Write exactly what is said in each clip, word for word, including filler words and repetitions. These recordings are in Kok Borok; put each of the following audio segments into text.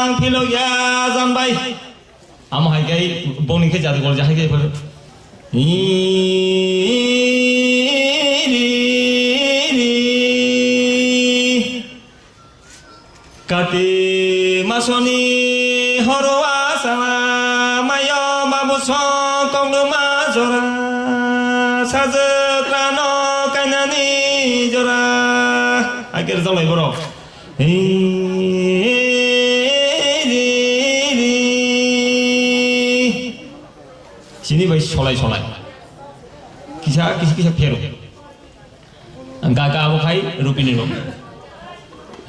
Ang philok ya jan bai. Amo hai kai boni khe jadu gol jahai kai phar. Ri, ri, ri. Kati masoni horo asala mayo mabu song kongma jora sajwk rano kainani jora. Ager jalai borok. Chini bai solai solai. Kisa, kisa, kisa phero. Gaka abo khai rupini rok.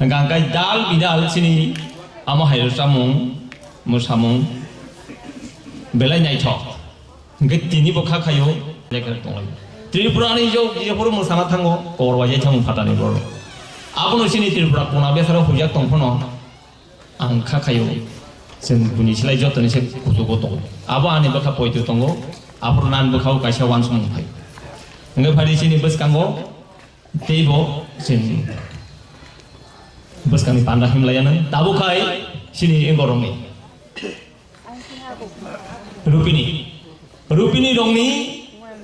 Gangkai dal bidal chini amo hai samung, mo samung. Belai naithok. Hingke tini bo kha khayo, lekha tonglai. Tripura ni jo, je phuru mwsana thango, kor waje thango phatani boro. Abono chini Tripura kona besaro hujak tong phano, ang kha khayo, chwng buni silai jotoni se kuchugo tongo. Abo ani bwkha poito tongo, aphuru nan bwkhao kaisa wansukmung phai. Hingke phadi chini bwskango, teibo chwng bwskangni panda himlaiya nang. Tabuk khai chini engorokni. Rupini. Rupini rokni,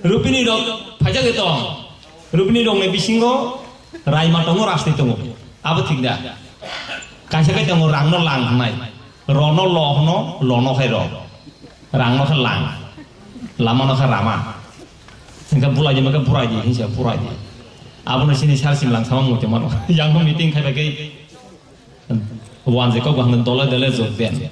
rupini rok phaijak tong. Rupini rokni bisingo raima tongo, rasti tongo. Abo thik da. Kaisa kai tongo rangno lang hwnai. Rono lo hwno, lono khai ro. Rangno khe lang. Lamano khe rama. Hingke bulai di, hingke burai di, hingse burai di. Abono chini sar simlang sama muti mano. Yang meeting khai bai kai. Wanjwi kok bo hwnwi dole dole jok den.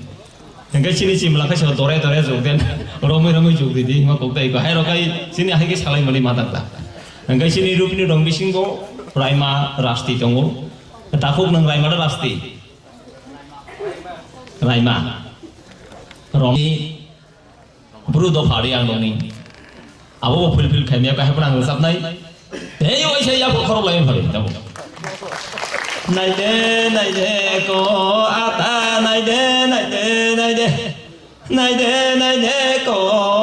Hingke chini chimla khe sabo dore dore jok den. Romwi romwi jok ridi, hima kok tei ko. Hai rok kai chini hai khe salai mani ma dakda. Hingke chini rupni rong bisingo raima rasti tongo. Takhuk nwng raima da rasti. Raima. Rongni Bru dopha ri ang nokni. Abo bo fulfill khaimya, kahai phano ang rwchapnai. Tei waisa yapha khorok lai phari tamo. Naide, naide, ko ata, naide, naide, naide. Naide, naide, ko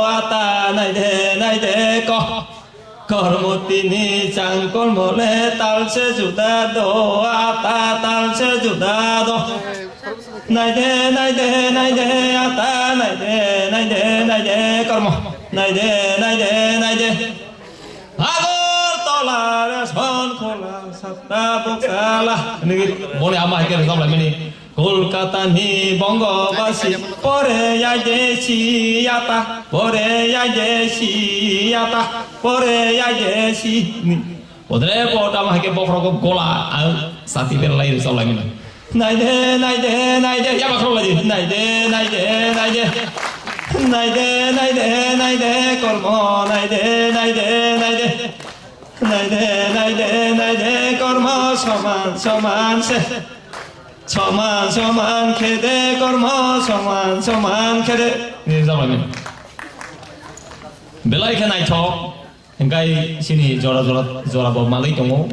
ata, naide, naide, ko. Kormo tini chang kormo le tal se juda do, ata tal se juda do. Naide, naide, naide, ata, naide, naide, naide, kormo. Naide, naide, naide. Agartala, Resonkhola, Sapta, Boksala. Nini boni ama hai khe rwchap lai mani. Kolkata ni Bongobasi, pore yaide si ata, pore yaide si ata, pore yaide si ni. Odre bo tamo hai khe bokhorok gola ang sati ber lai rwchap lai mano. Naide, naide, naide, yaba khorok lai di. Naide, naide, naide. Naide, naide, naide, kormo. Naide, naide, naide. Naide, naide, naide, kormo soman, soman se. Soman, soman khede, kormo soman, soman khede. Ni rwchap lai mano. Belai khe naithok. Hingkai chini jora jora, jora bo malai tongo.